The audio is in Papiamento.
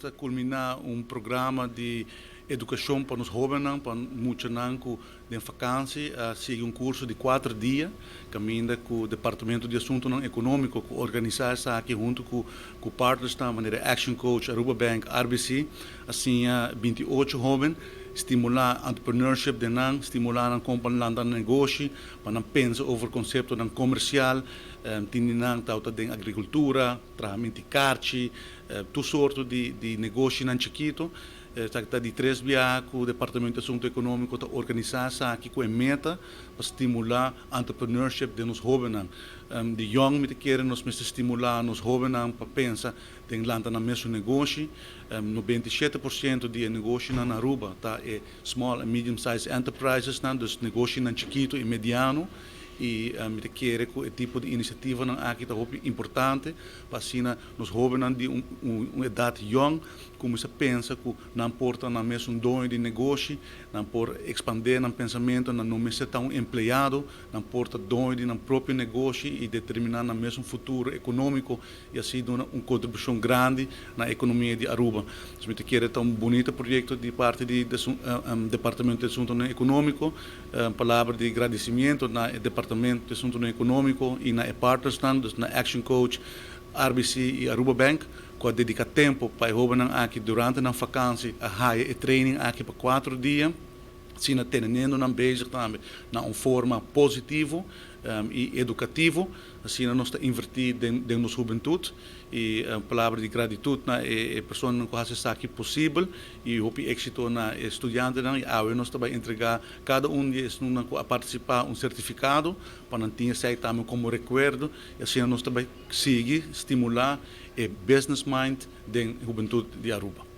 ta culmina un programa di educacion pa nos hobennan, pa muchanan cu den vakantie a sigui un curso di 4 dia, caminda cu Departamento di Asuntonan Economico cu organisa esaki hunto cu partners na manera Action Coach, Aruba Bank, RBC, asina 28 hoben, stimula entrepreneurship den nan, stimula nan con pa lanta negoshi, pa nan pensa over conceptonan comercial, tin nan ta den agricultura, trahamento di carchi, tur sorto di negoshinan chikito. Ta di tres biaha cu Departamento di Asunto Economico ta organisa esaki cu e meta pa stimula entrepreneurship den nos hobennan. Di jong mi ta kere nos mester stimula nos hobennan pa pensa den lanta nan mes negoshi. 97% di negoshinan na Aruba ta e small and medium sized enterprises nan, dus negoshinan chikito y mediano, y mi ta kere cu e tipo di iniciativanan aki ta hopi importante pa asina nos hobennan di un edad jong cuminsa pensa cu nan por ta nan mes un doño di negoshi, nan por expande nan pensamento, nan no mester ta un empleado, nan por ta doño di nan propio negoshi y determina nan mes futuro economico y asina un contribucion grandi na economia di Aruba. Anto, mi ta kere ta un bunita proyecto di parti di Departamento di Asunto Economico, palabra di agradecimento na Departamento di Asunto Economico y na partners, na Action Coach, RBC y Aruba Bank, cu a dedica tempo pa e hobennan aki durante nan vakantie a haya e training aki pa 4 dia, asina teniendo nan bezig tambe na un forma positivo y educativo. Asina nos ta inverti den nos hubentud y palabra di gratitud na e persona cu a haci esaki posibel y hopi exito na studiantenan, y awe nos tambe ta entrega cada un di esnan cu a participa un certificado pa nan tin esey tambe como recuerdo, y asina nos tambe sigui stimula e business mind den hubentud di Aruba.